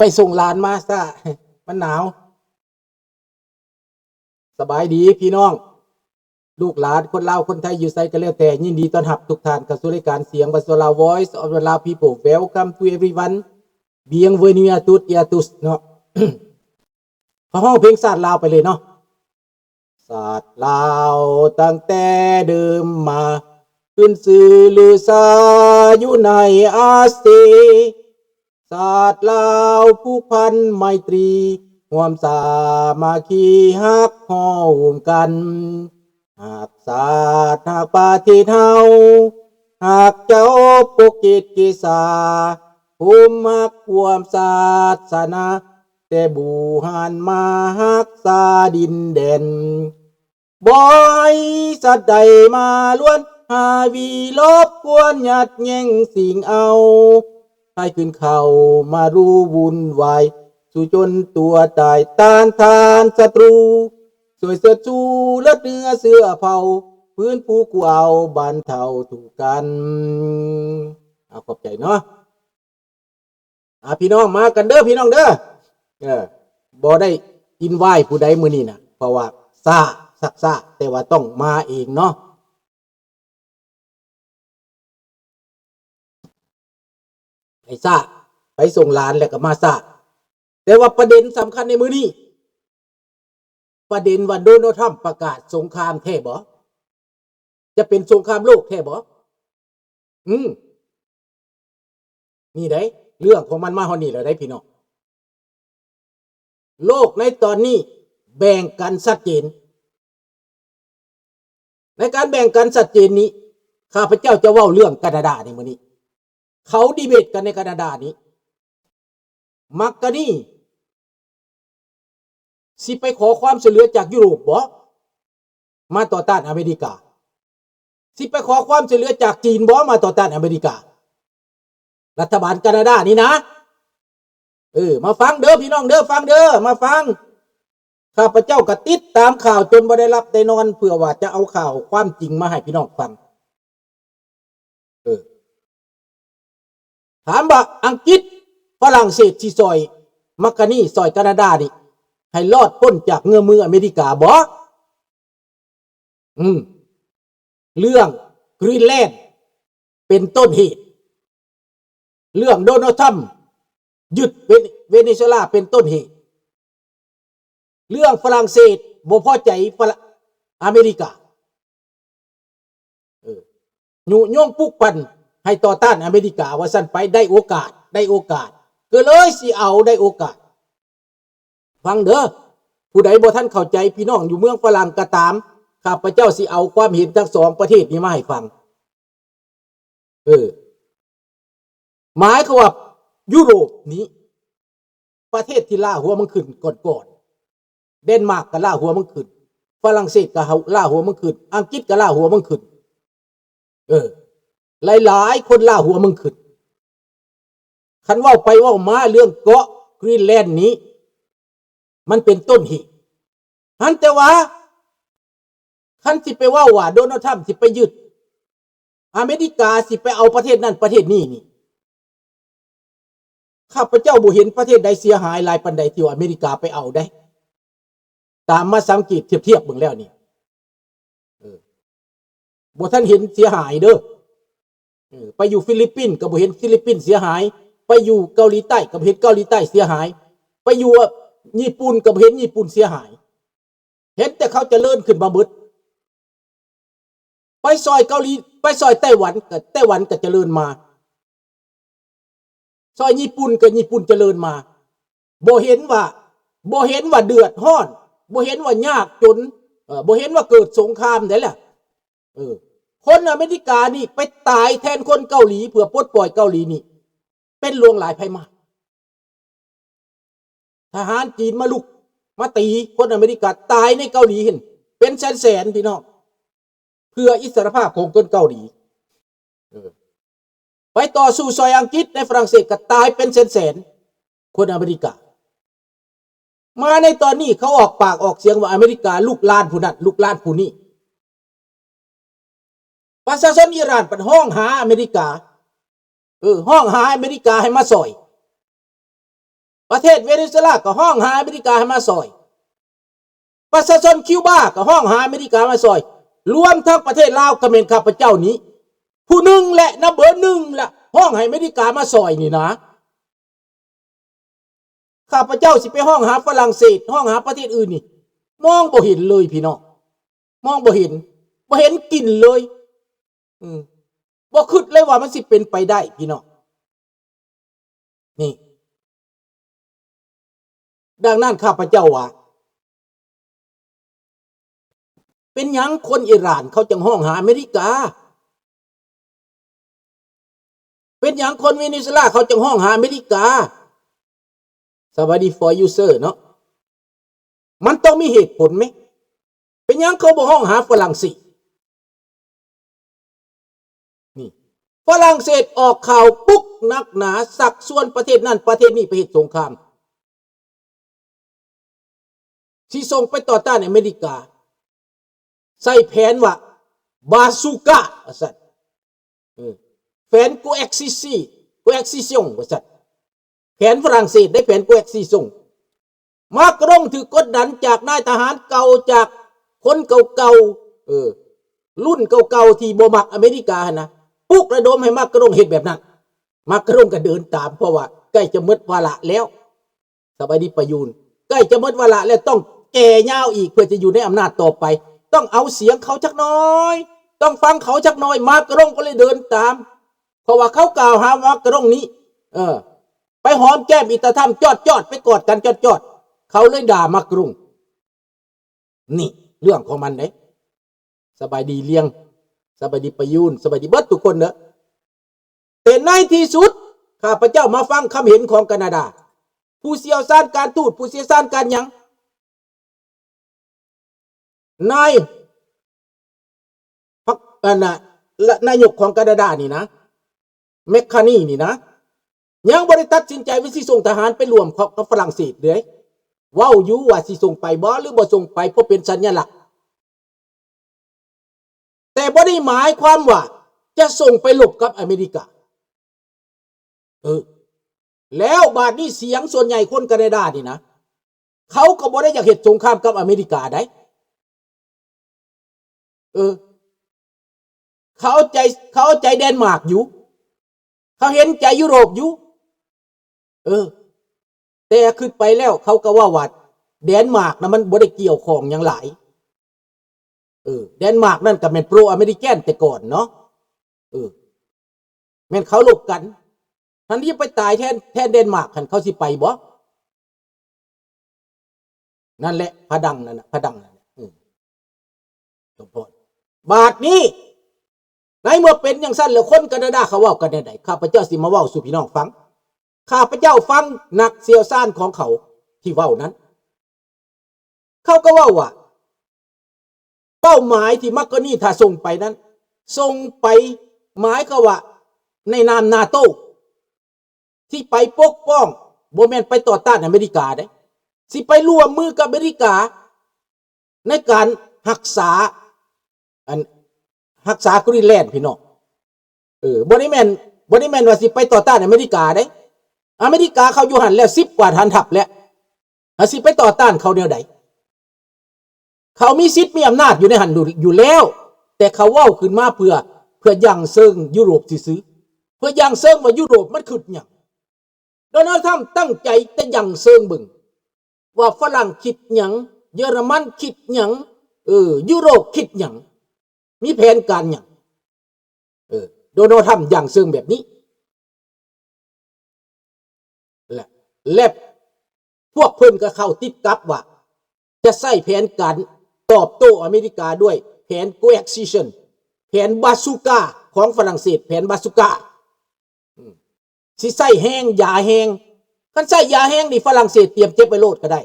ໄປສົ່ງຫຼານມາຊະ ມັນໜາວ. ສະບາຍດີພີ່ນ້ອງ ລູກຫຼານຄົນລາວຄົນໄທຢູ່ໃສກໍແລ້ວແຕ່ ຍິນດີຕ້ອນຮັບທຸກທ່ານເຂົ້າສູ່ລາຍການສຽງພາສາລາວ Voice of the Lao People. Welcome to everyone. Bienvenue à toutes et à tous ເນາະ. ເຮົາຮ້ອງເພງຊາດລາວໄປເລີຍເນາະ. ຊາດລາວຕັ້ງແຕ່ເດີມມາ ຂຶ້ນຊື່ລືຊາຢູ່ໃນອາຊີ. ຊາດລາວຜູກພັນໄມຕີ ຮ່ວມສາມັກຄີຮັກຮ້ອມກັນ. ຮັກຊາດຮັກປະເທດເຮົາ ຮັກເຈົ້າປົກເກດເກສາ ໂຮມຮັກຮ່ວມສາສະໜາ ແຕ່ບູຮານມາຮັກສາດິນແດນ. ບໍ່ໃຫ້ສັດໃດມາລວນ ຫາວິລົບກວນຍັດແຍ່ງຊິງເອົາ ໃຫ້ຂຶ້ນເຂົ້າມາລຸວຸ່ນວາຍ ສູ້ຈົນຕົວຕາຍຕ້ານທານສັດຕູ ຊ່ວຍເຊີດຊູເລືອດເນື້ອເຊື້ອເຜົ່າ ຟື້ນຟູກູ້ເອົາບັນເທົາທຸກກັນ. ອາ ຂອບໃຈເນາະ. ອາ ພີ່ນ້ອງມາກັນເດີ ພີ່ນ້ອງເດີ. ເອີ ບໍ່ໄດ້ອິນວາຍຜູ້ໃດມື້ນີ້ນະ ເພາະວ່າຊ້າ ຊັກຊ້າ ແຕ່ວ່າຕ້ອງມາເອງເນາະ. ໄປຊ້າ ໄປສົ່ງຫຼານແລ້ວກໍມາຊ້າ. ແຕ່ວ່າປະເດັນສຳຄັນໃນມື້ນີ້ ປະເດັນວ່າໂດນັລ ທຣຳ ປະກາດສົງຄາມແທ້ບໍ່? ຈະເປັນສົງຄາມໂລກແທ້ບໍ່? ອືມ ນີ້ໄດ໋ ເລື່ອງຂອງມັນມາຮອດນີ້ແລ້ວໄດ໋ພີ່ນ້ອງ. ໂລກໃນຕອນນີ້ແບ່ງກັນຊັດເຈນ. ໃນການແບ່ງກັນຊັດເຈນນີ້ ຂ້າພະເຈົ້າຈະເວົ້າເລື່ອງການາດາໃນມື້ນີ້. ເຂົາດີເບດກັນໃນການາດານີ້ ມັກການີ ຊິໄປຂໍຄວາມຊ່ວຍເຫຼືອຈາກຢູໂຣບບໍ ມາຕໍ່ຕ້ານອາເມລິກາ? ຊິໄປຂໍຄວາມຊ່ວຍເຫຼືອຈາກຈີນບໍ ມາຕໍ່ຕ້ານອາເມລິກາ? ລັດຖະບານການາດານີ້ນະ. ເອີ ມາຟັງເດີພີ່ນ້ອງເດີ ຟັງເດີ ມາຟັງ. ຂ້າພະເຈົ້າກໍຕິດຕາມຂ່າວຈົນບໍ່ໄດ້ຫຼັບໄດ້ນອນ ເພື່ອວ່າຈະເອົາຂ່າວຄວາມຈິງມາໃຫ້ພີ່ນ້ອງຟັງ. ເອີ ຖາມວ່າອັງກິດ ຝຣັ່ງເສດຊິຊ່ອຍມັກການີ ຊ່ອຍການາດານີ້ ໃຫ້ລອດພົ້ນຈາກເງື້ອມືອາເມລິກາບໍ່? ອືມ ເລື່ອງກຣີນແລນເປັນຕົ້ນເຫດ, ເລື່ອງໂດນັລ ທຣຳຍຶດເວ ເວເນຊູເອລາເປັນຕົ້ນເຫດ, ເລື່ອງຝຣັ່ງເສດບໍ່ພໍໃຈຝຣັ່ງ ອາເມລິກາ. ເອີ ຍຸຍົງປຸກປັ່ນໃຫ້ຕໍ່ຕ້ານອາເມລິກາວ່າຊັ້ນໄປ ໄດ້ໂອກາດ ໄດ້ໂອກາດ ກໍເລີຍຊິເອົາ ໄດ້ໂອກາດ. ຟັງເດີ ຜູ້ໃດບໍ່ທັນເຂົ້າໃຈ ພີ່ນ້ອງຢູ່ເມືອງຝຣັ່ງກໍຕາມ ຂ້າພະເຈົ້າຊິເອົາຄວາມເຫັນທັງສອງປະເທດນີ້ມາໃຫ້ຟັງ. ເອີ ໝາຍຄວາມວ່າຢູໂຣບນີ້ ປະເທດທີ່ລ້າຫົວມັນຂຶ້ນກ່ອນໆ ເດນມາກກໍລ້າຫົວມັນຂຶ້ນ, ຝຣັ່ງເສດກໍລ້າຫົວມັນຂຶ້ນ, ອັງກິດກໍລ້າຫົວມັນຂຶ້ນ. ເອີ ຫຼາຍໆຄົນລ້າຫົວມັນຂຶ້ນ. ຄັນເວົ້າໄປເວົ້າມາເລື່ອງເກາະກຣີນແລນນີ້ ມັນເປັນຕົ້ນເຫດ. ຫັ້ນແຕ່ວ່າ ຄັນຊິໄປເວົ້າວ່າໂດນັລ ທຣຳຊິໄປຍຶດ ອາເມລິກາຊິໄປເອົາປະເທດນັ້ນປະເທດນີ້ນີ້ ຂ້າພະເຈົ້າບໍ່ເຫັນປະເທດໃດເສຍຫາຍຫຼາຍປານໃດທີ່ວ່າອາເມລິກາໄປເອົາໄດ້. ຕາມມາສັງເກດທຽບໆເບິ່ງແລ້ວນີ້ ເອີ ບໍ່ທັນເຫັນເສຍຫາຍເດີ. ເອີ ໄປຢູ່ຟີລິບປິນກໍບໍ່ເຫັນຟີລິບປິນເສຍຫາຍ, ໄປຢູ່ເກົາຫຼີໃຕ້ກໍບໍ່ເຫັນເກົາຫຼີໃຕ້ເສຍຫາຍ, ໄປຢູ່ຍີ່ປຸ່ນກໍບໍ່ເຫັນຍີ່ປຸ່ນເສຍຫາຍ. ເຫັນແຕ່ເຂົາຈະເລີນຂຶ້ນມາເບິດ. ໄປຊ່ອຍເກົາຫຼີ ໄປຊ່ອຍໄຕ້ຫວັນ ກໍໄຕ້ຫວັນກໍຈະເລີນມາ, ຊ່ອຍຍີ່ປຸ່ນກໍຍີ່ປຸ່ນຈະເລີນມາ. ບໍ່ເຫັນວ່າ ບໍ່ເຫັນວ່າເດືອດຮ້ອນ, ບໍ່ເຫັນວ່າຍາກຈົນ, ເອີ ບໍ່ເຫັນວ່າເກີດສົງຄາມໃດລະ. ເອີ ຄົນອາເມລິການີ້ໄປຕາຍແທນຄົນເກົາຫຼີ ເພື່ອປົດປ່ອຍເກົາຫຼີນີ້ ເປັນຫຼວງຫຼາຍໄພມາກ. ທະຫານຈີນມາລຸກມາຕີຄົນອາເມລິກາຕາຍໃນເກົາຫຼີຫັ້ນເປັນແສນໆ ພີ່ນ້ອງ ເພື່ອອິດສະຫຼະພາບຂອງຄົນເກົາຫຼີ. ເອີ ໄປຕໍ່ສູ້ຊ່ອຍອັງກິດໃນຝຣັ່ງເສດກໍຕາຍເປັນແສນໆ ຄົນອາເມລິກາ. ມາໃນຕອນນີ້ເຂົາອອກປາກອອກສຽງວ່າອາເມລິກາລຸກລານຜູ້ນັ້ນ ລຸກລານຜູ້ນີ້. ປະຊາຊົນອີຣານເພິ່ນຮ້ອງຫາອາເມລິກາ, ເອີ ຮ້ອງຫາອາເມລິກາໃຫ້ມາຊ່ອຍ. ປ ປະເທດເວເນຊູເອລາກໍຮ້ອງຫາອາເມລິກາໃຫ້ມາຊ່ອຍ. ປະຊາຊົນຄິວບາກໍຮ້ອງຫາອາເມລິກາມາຊ່ອຍ. ລວມທັງປະເທດລາວກໍແມ່ນຂ້າພະເຈົ້ານີ້ຜູ້ໜຶ່ງແຫຼະ, ນຳເບີໜຶ່ງລະ, ຮ້ອງໃຫ້ອາເມລິກາມາຊ່ອຍນີ້ນະ. ຂ້າພະເຈົ້າຊິໄປຮ້ອງຫາຝຣັ່ງເສດ, ຮ້ອງຫາປະເທດອື່ນນີ້ ມອງບໍ່ເຫັນເລີຍພີ່ນ້ອງ, ມອງບໍ່ເຫັນ, ບໍ່ເຫັນກິ່ນເລີຍ. ອືມ ບໍ່ຄິດເລີຍວ່າມັນຊິເປັນໄປໄດ້ພີ່ນ້ອງ. ນີ້ ດັ່ງນັ້ນຂ້າພະເຈົ້າວ່າ ເປັນຫຍັງຄົນອີຣານເຂົາຈຶ່ງຮ້ອງຫາອາເມລິກາ? ເປັນຫຍັງຄົນເວເນຊູເອລາເຂົາຈຶ່ງຮ້ອງຫາອາເມລິກາ? ສະບາຍດີ for user ເນາະ, ມັນຕ້ອງມີເຫດຜົນແມະ. ເປັນຫຍັງເຂົາບໍ່ຮ້ອງຫາຝຣັ່ງເສດ? ນີ້ ຝຣັ່ງເສດອອກຂ່າວປຸກໜັກໜາ, ຊັກຊວນປະເທດນັ້ນປະເທດນີ້ໄປເຮັດສົງຄາມ, ຊິສົ່ງໄປຕໍ່ຕ້ານອາເມລິກາ, ໃສ່ແຜນວ່າ Bazooka ວ່າຊັ້ນ, ເອີ ແຜນ Coercition ວ່າຊັ້ນ, ແຜນຝຣັ່ງເສດໄດ້ ແຜນ Coercition. ມາກຣອງຖືກກົດດັນຈາກນາຍທະຫານເກົ່າ, ຈາກຄົນເກົ່າໆ, ເອີ ລຸ້ນເກົ່າໆທີ່ບໍ່ມັກອາເມລິກາຫັ້ນນະ, ປຸກລະດົມໃຫ້ມາກຣອງເຮັດແບບນັ້ນ. ມາກຣອງກໍເດີນຕາມ, ເພາະວ່າໃກ້ຈະໝົດວາລະແລ້ວ. ສະບາຍດີປະຢູນ, ໃກ້ຈະໝົດວາລະແລ້ວ, ຕ້ອງແກ່ຍາວອີກເພື່ອຈະຢູ່ໃນອຳນາດຕໍ່ໄປ. ຕ້ອງເອົາສຽງເຂົາຈັກໜ້ອຍ, ຕ້ອງຟັງເຂົາຈັກໜ້ອຍ. ມາກຣອງກໍເລີຍເດີນຕາມ, ເພາະວ່າເຂົາກ່າວຫາມາກຣອງນີ້ ເອີ ໄປຫອມແກ້ມອີຕາທຳຈອດໆ, ໄປກອດກັນຈອດໆ, ເຂົາເລີຍດ່າມາກຣອງ. ນີ້ເລື່ອງຂອງມັນເດ້. ສະບາຍດີລຽງ, ສະບາຍດີປະຢູນ, ສະບາຍດີເບິດທຸກຄົນເດີ. ແຕ່ໃນທີ່ສຸດ ຂ້າພະເຈົ້າມາຟັງຄຳເຫັນຂອງການາດາ, ຜູ້ຊ່ຽວຊານການທູດ, ຜູ້ຊ່ຽວຊານການຫຍັງ, ນາຍ ພັກ ອັນນ່າ ນາຍົກຂອງການາດານີ້ນະ ແມັກຄານີນີ້ນະ ຍັງບໍ່ໄດ້ຕັດສິນໃຈວ່າຊິສົ່ງທະຫານໄປຮ່ວມກັບຝຣັ່ງເສດເລີຍ. ເວົ້າຢູ່ວ່າຊິສົ່ງໄປບໍ່ ຫຼື ບໍ່ສົ່ງໄປ ເພາະເປັນສັນຍະລັກ, ແຕ່ບໍ່ໄດ້ໝາຍຄວາມວ່າຈະສົ່ງໄປລົບກັບອາເມລິກາ. ເອີ ແລ້ວບາດນີ້ສຽງສ່ວນໃຫຍ່ຄົນການາດານີ້ນະ ເຂົາກໍບໍ່ໄດ້ຢາກເຮັດສົງຄາມກັບອາເມລິກາໃດ. ເອີ ເຂົາເອົາໃຈ ເຂົາເອົາໃຈແດນມາກຢູ່, ເຂົາເຫັນໃຈຢູໂຣບຢູ່. ເອີ ແຕ່ຄິດໄປແລ້ວເຂົາກໍເວົ້າວ່າ ແດນມາກນະມັນບໍ່ໄດ້ກ່ຽວຂ້ອງຫຍັງຫຼາຍ. ເອີ ແດນມາກນັ້ນກໍແມ່ນໂປຣອາເມລິກັນແຕ່ກ່ອນເນາະ. ເອີ ແມ່ນເຂົາລົບກັນ, ຫັ້ນທີ່ໄປຕາຍແທນ ແທນແດນມາກຫັ້ນ ເຂົາຊິໄປບໍ່? ນັ້ນແຫຼະ ພະດັງນັ້ນນະ ພະດັງນັ້ນນະ. ເອີ ສົມພອນ ບາດນີ້ ໃນເມື່ອເປັນຈັ່ງຊັ້ນແລ້ວ ຄົນການາດາເຂົາເວົ້າກັນແນວໃດ? ຂ້າພະເຈົ້າຊິມາເວົ້າສູ່ພີ່ນ້ອງຟັງ. ຂ້າພະເຈົ້າຟັງນັກຊ່ຽວຊານຂອງເຂົາທີ່ເວົ້ານັ້ນ ເຂົາກໍເວົ້າວ່າ ເປົ້າໝາຍທີ່ມາການີຖ້າສົ່ງໄປນັ້ນ ສົ່ງໄປ ໝາຍຄວາມວ່າໃນນາມນາໂຕ ທີ່ໄປປົກປ້ອງ ບໍ່ແມ່ນໄປຕໍ່ຕ້ານອາເມລິກາເດ້, ຊິໄປຮ່ວມມືກັບອາເມລິກາໃນການຮັກສາ ອັນ ຮັກສາກຣີນແລນ ພີ່ນ້ອງ. ເອີ ບໍ່ໄດ້ແມ່ນ ບໍ່ໄດ້ແມ່ນວ່າຊິໄປຕໍ່ຕ້ານອາເມລິກາເດ້. ອາເມລິກາເຂົາຢູ່ຫັ້ນແລ້ວ ສິບກວ່າຖານທັບແລ້ວ ຫາຊິໄປຕໍ່ຕ້ານເຂົາແນວໃດ? ເຂົາມີສິດມີອຳນາດຢູ່ໃນຫັ້ນຢູ່ ຢູ່ແລ້ວ, ແຕ່ເຂົາເວົ້າຂຶ້ນມາເພື່ອ ເພື່ອຢັ້ງເຊີງຢູໂຣບຊື່ໆ, ເພື່ອຢັ້ງເຊີງວ່າຢູໂຣບມັນຄິດຫຍັງ. ໂດນັລ ທຣຳຕັ້ງໃຈຈະຢັ້ງເຊີງເບິ່ງວ່າຝຣັ່ງຄິດຫຍັງ, ເຢຍລະມັນຄິດຫຍັງ, ເອີ ຢູໂຣບຄິດຫຍັງ, ມີແຜນການຫຍັງ. ເອີ ໂດນັລ ທຣຳຢັ້ງເຊີງແບບນີ້ ແລະ ແລະ ພວກເພິ່ນກໍເຂົ້າຕິດກັບວ່າ ຈະໃຊ້ແຜນການຕອບໂຕ້ອາເມລິກາດ້ວຍແຜນ Coercition ແຜນ Bazooka ຂອງຝຣັ່ງເສດ, ແຜນ Bazooka ອືມ ຊິໃຊ້ແຮງ ຢາແຮງ. ຄັນໃຊ້ຢາແຮງນີ້ ຝຣັ່ງເສດຕຽມເຈັບໄວ້ໂລດກໍໄດ້.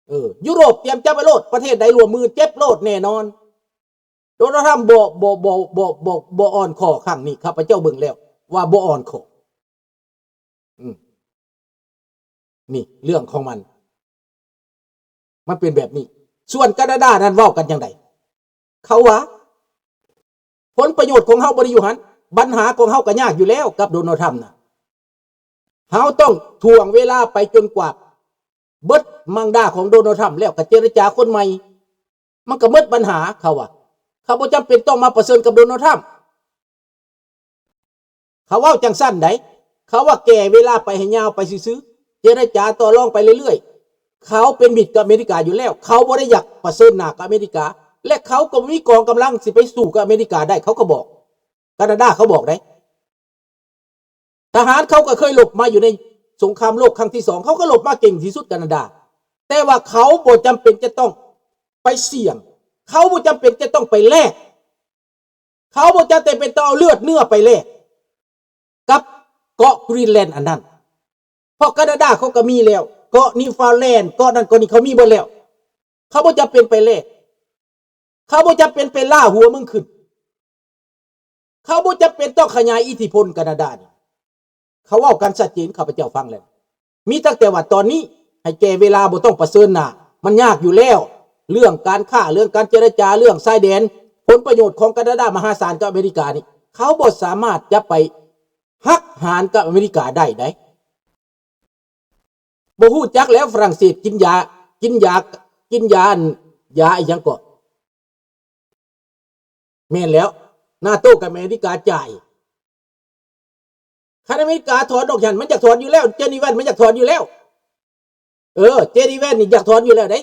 ເອີ ຢູໂຣບຕຽມຈັບໄວ້ໂລດ, ປະເທດໃດຮ່ວມມືເຈັບໂລດແນ່ນອນ. ໂດນັລ ທຣຳບໍ່ ບໍ່ ບໍ່ ບໍ່ ບໍ່ ບໍ່ອ່ອນຂໍ້ຄັ້ງນີ້, ຂ້າພະເຈົ້າເບິ່ງແລ້ວວ່າບໍ່ອ່ອນຂໍ້. ອືມ ນີ້ເລື່ອງຂອງມັນ ມັນເປັນແບບນີ້. ສ່ວນການາດານັ້ນເວົ້າກັນຈັ່ງໃດ? ເຂົາວ່າ ຜົນປະໂຫຍດຂອງເຮົາບໍ່ໄດ້ຢູ່ຫັ້ນ, ບັນຫາຂອງເຮົາກໍຍາກຢູ່ແລ້ວກັບໂດນັລ ທຣຳນະ. ເຮົາຕ້ອງຖ່ວງເວລາໄປຈົນກວ່າເບິດມັນດາຂອງໂດນັລ ທຣຳ ແລ້ວກໍເຈລະຈາຄົນໃໝ່ ມັນກໍໝົດບັນຫາ ເຂົາວ່າ. ເຂົາບໍ່ຈຳເປັນຕ້ອງມາປະເຊີນກັບໂດນັລ ທຣຳ. ເຂົາເວົ້າຈັ່ງຊັ້ນໃດ໋ ເຂົາວ່າແກ່ເວລາໄປໃຫ້ຍາວໄປຊື່ໆ ເຈລະຈາຕໍ່ລອງໄປເລື້ອຍໆ. ເຂົາເປັນມິດກັບອາເມລິກາຢູ່ແລ້ວ, ເຂົາບໍ່ໄດ້ຢາກປະເຊີນໜ້າກັບອາເມລິກາ ແລະ ເຂົາກໍບໍ່ມີກອງກຳລັງຊິໄປສູ້ກັບອາເມລິກາໄດ້, ເຂົາກໍບອກ ການາດາເຂົາບອກໄດ໋. ທະຫານເຂົາກໍເຄີຍລົບມາຢູ່ໃນສົງຄາມໂລກຄັ້ງທີສອງ ເຂົາກໍລົບມາເກັ່ງທີ່ສຸດ ການາດາ, ແຕ່ວ່າເຂົາບໍ່ຈຳເປັນຈະຕ້ອງໄປສ່ຽງ, ເຂົາບໍ່ຈຳເປັນຈະຕ້ອງໄປແລກ. ເຂົາບໍ່ຈຳເປັນຕ້ອງເອົາເລືອດເນື້ອໄປແລກກັບເກາະກຣີນແລນອັນນັ້ນ, ເພາະການາດາເຂົາກໍມີແລ້ວ, ເກາະນິວຟາວແລນ, ເກາະນັ້ນເກາະນີ້ເຂົາມີເບິດແລ້ວ. ເຂົາບໍ່ຈຳເປັນໄປແລກ, ເຂົາບໍ່ຈຳເປັນໄປລ່າຫົວເມືອງຂຶ້ນ, ເຂົາບໍ່ຈຳເປັນຕ້ອງຂະຫຍາຍອິດທິພົນການາດານີ້. ເຂົາເວົ້າກັນຊັດເຈນ, ຂ້າພະເຈົ້າຟັງແລ້ວ ມີຕັ້ງແຕ່ວ່າຕອນນີ້ໃຫ້ແກ່ເວລາ, ບໍ່ຕ້ອງປະເຊີນໜ້າ, ມັນຍາກຢູ່ແລ້ວ ເລື່ອງການຄ້າ, ເລື່ອງການເຈລະຈາ, ເລື່ອງຊາຍແດນ. ຜົນປະໂຫຍດຂອງການາດາມະຫາສານກັບອາເມລິການີ້, ເຂົາບໍ່ສາມາດຈະໄປຫັກຫານກັບອາເມລິກາໄດ້ໃດ໋. ບໍ່ຮູ້ຈັກແລ້ວ, ຝຣັ່ງເສດກິນຢາ, ກິນຢາ, ກິນຢາ ອັນ ຢາອີ່ຫຍັງເກາະ? ແມ່ນແລ້ວ, ນາໂຕກັບອາເມລິກາຈ່າຍ. ຄັນອາເມລິກາຖອນອອກຫັ້ນ ມັນຢາກຖອນຢູ່ແລ້ວ, ເຈດີແວນມັນຢາກຖອນຢູ່ແລ້ວ. ເອີ ເຈດີແວນນີ້ຢາກຖອນຢູ່ແລ້ວເດ້.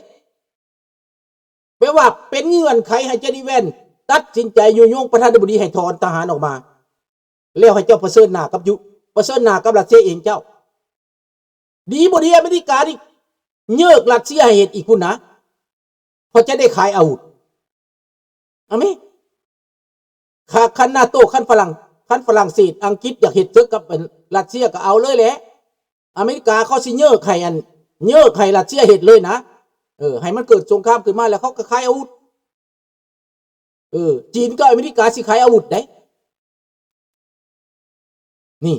ແປວ່າເປັນເງື່ອນໄຂໃຫ້ເຈດີແວນຕັດສິນໃຈຍຸຍົງປະທານາທິບໍດີໃຫ້ຖອນທະຫານອອກມາ, ແລ້ວໃຫ້ເຈົ້າປະເຊີນໜ້າກັບຍຸ, ປະເຊີນໜ້າກັບຣັດເຊຍເອງເຈົ້າ. ດີບໍ່ດີ ອາເມລິການີ້ເຍີກຣັດເຊຍໃຫ້ເຮັດອີກພຸ້ນນະ, ເພາະຈະໄດ້ຂາຍອາວຸດ. ອາເມ ຄັນນາໂຕ, ຄັນຝຣັ່ງ, ຄັນຝຣັ່ງເສດ, ອັງກິດຢາກເຮັດເສິກກັບອັນຣັດເຊຍກໍເອົາເລີຍແຫຼະ. ອາເມລິກາເຂົາຊິເຍີກໃຫ້ອັນ, ເຍີກໃຫ້ຣັດເຊຍເຮັດເລີຍນະ. ເອີ ໃຫ້ມັນເກີດສົງຄາມຂຶ້ນມາແລ້ວເຂົາກໍຂາຍອາວຸດ. ເອີ ຈີນກັບອາເມລິກາຊິຂາຍອາວຸດເດ້. ນີ້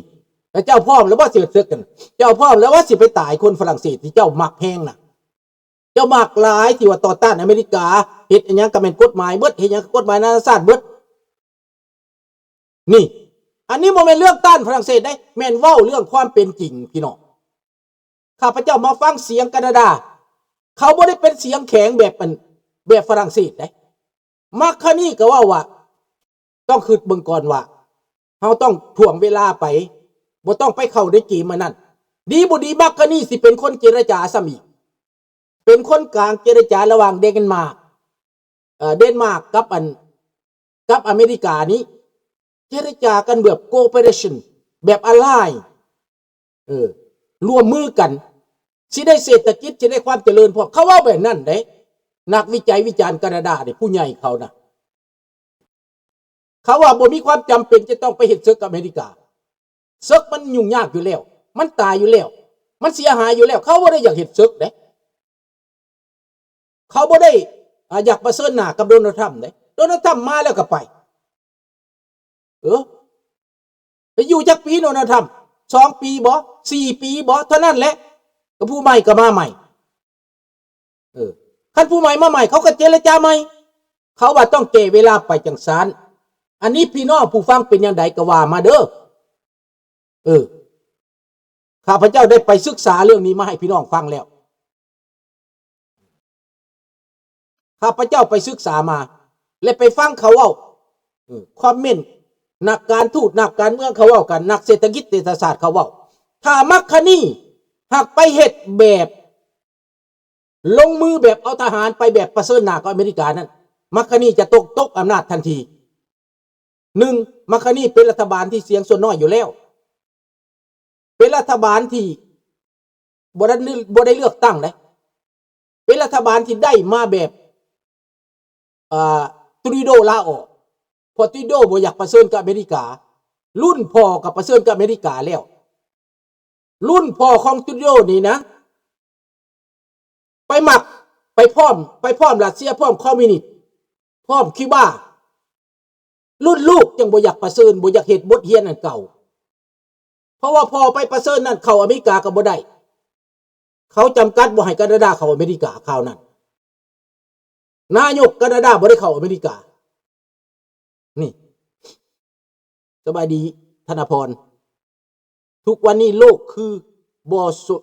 ແລ້ວເຈົ້າພ້ອມແລ້ວບໍ່ຊິເຮັດເສິກກັນ? ເຈົ້າພ້ອມແລ້ວບໍ່ຊິໄປຕາຍຄົນຝຣັ່ງເສດທີ່ເຈົ້າມັກແຮງນະ? ເຈົ້າມັກຫຼາຍທີ່ວ່າຕໍ່ຕ້ານອາເມລິກາ, ເຮັດອີ່ຫຍັງກໍແມ່ນກົດໝາຍເບິດ, ເຮັດຫຍັງກໍກົດໝາຍນານາຊາດເບິດ. ນີ້ ອັນນີ້ບໍ່ແມ່ນເລື່ອງຕ້ານຝຣັ່ງເສດເດ້, ແມ່ນເວົ້າເລື່ອງຄວາມເປັນຈິງ ພີ່ນ້ອງ. ຂ້າພະເຈົ້າມາຟັງສຽງການາດາ, ເຂົາບໍ່ໄດ້ເປັນສຽງແຂງແບບອັນ, ແບບຝຣັ່ງເສດເດ້. ມາກຄານີກໍເວົ້າວ່າ ຕ້ອງຄິດເບິ່ງກ່ອນວ່າ ເຮົາຕ້ອງຖ່ວງເວລາໄປ, ບໍ່ຕ້ອງໄປເຂົ້າໃນເກມອັນນັ້ນ. ດີບໍ່ດີ ມາກຄານີຊິເປັນຄົນເຈລະຈາຊ້ຳອີກ, ເປັນຄົນກາງເຈລະຈາລະຫວ່າງເດນມາກ, ເອີ ເດນມາກກັບອັນ, ກັບອາເມລິການີ້ ເຈລະຈາກັນແບບ cooperation ແບບ ally ເອີ ຮ່ວມມືກັນ ຊິໄດ້ເສດຖະກິດ, ຊິໄດ້ຄວາມຈະເລີນພ້ອມ. ເຂົາເວົ້າແບບນັ້ນເດ້, ນັກວິໄຈວິຈານການາດາເດ້, ຜູ້ໃຫຍ່ເຂົານະ. ເຂົາວ່າບໍ່ມີຄວາມຈຳເປັນຈະຕ້ອງໄປເຮັດເສິກກັບອາເມລິກາ. ເສິກມັນຫຍຸ້ງຍາກຢູ່ແລ້ວ, ມັນຕາຍຢູ່ແລ້ວ, ມັນເສຍຫາຍຢູ່ແລ້ວ. ເຂົາບໍ່ໄດ້ຢາກເຮັດເສິກເດ້. ເຂົາບໍ່ໄດ້ ອາ ຢາກປະເຊີນໜ້າກັບໂດນັລ ທຣຳເດ້. ໂດນັລ ທຣຳມາແລ້ວກໍໄປ. ເອີ ໄປຢູ່ຈັກປີໂດນັລ ທຣຳ? ສອງປີບໍ? ສີ່ປີບໍ? ເທົ່ານັ້ນແຫຼະ, ກໍຜູ້ໃໝ່ກໍມາໃໝ່. ເອີ ຄັນຜູ້ໃໝ່ມາໃໝ່ ເຂົາກໍເຈລະຈາໃໝ່. ເຂົາວ່າຕ້ອງແກ່ເວລາໄປຈັ່ງຊັ້ນ. ອັນນີ້ພີ່ນ້ອງຜູ້ຟັງເປັນຈັ່ງໃດກໍວ່າມາເດີ້. ເອີ ຂ້າພະເຈົ້າໄດ້ໄປສຶກສາເລື່ອງນີ້ມາໃຫ້ພີ່ນ້ອງຟັງແລ້ວ. ຂ້າພະເຈົ້າໄປສຶກສາມາ ແລະ ໄປຟັງເຂົາເວົ້າ, ເອີ ຄອມເມັນ ນັກການທູດ ນັກການເມືອງເຂົາເວົ້າກັນ, ນັກເສດຖະກິດເສດຖະສາດເຂົາເວົ້າ. ຖ້າມັກຄະນີຫາກໄປເຮັດແບບ ລົງມືແບບເອົາທະຫານໄປແບບປະເຊີນໜ້າກັບອາເມລິການັ້ນ, ມັກຄະນີຈະຕົກ, ຕົກອຳນາດທັນທີ. ໜຶ່ງ, ມັກຄະນີເປັນລັດຖະບານທີ່ສຽງສ່ວນນ້ອຍຢູ່ແລ້ວ, ເປັນລັດຖະບານທີ່ບໍ່ໄດ້, ບໍ່ໄດ້ເລືອກຕັ້ງເດ້, ເປັນລັດຖະບານທີ່ໄດ້ມາແບບ ເອີ ທຣູໂດລາອອກ, ເພາະທຣູໂດບໍ່ຢາກປະເຊີນກັບອາເມລິກາ. ລຸ້ນພໍ່ກໍປະເຊີນກັບອາເມລິກາແລ້ວ. ລຸ້ນພໍ່ຂອງທຣູໂດນີ້ນະ ໄປມັກ, ໄປພ້ອມ, ໄປພ້ອມຣັດເຊຍ, ພ້ອມຄອມມິວນິດ, ພ້ອມຄິວບາ. ລຸ້ນລູກຈັ່ງບໍ່ຢາກປະເຊີນ, ບໍ່ຢາກເຮັດບົດຮຽນອັນເກົ່າ. ເພາະວ່າພໍ່ໄປປະເຊີນນັ້ນເຂົ້າອາເມລິກາກໍບໍ່ໄດ້. ເຂົາຈຳກັດບໍ່ໃຫ້ການາດາເຂົ້າອາເມລິກາຄາວນັ້ນ. ນາຍົກການາດາບໍ່ໄດ້ເຂົ້າອາເມລິກາ. ນີ້ ສະບາຍດີ ທະນາພອນ. ທຸກວັນນີ້ໂລກຄືບໍ່ສົ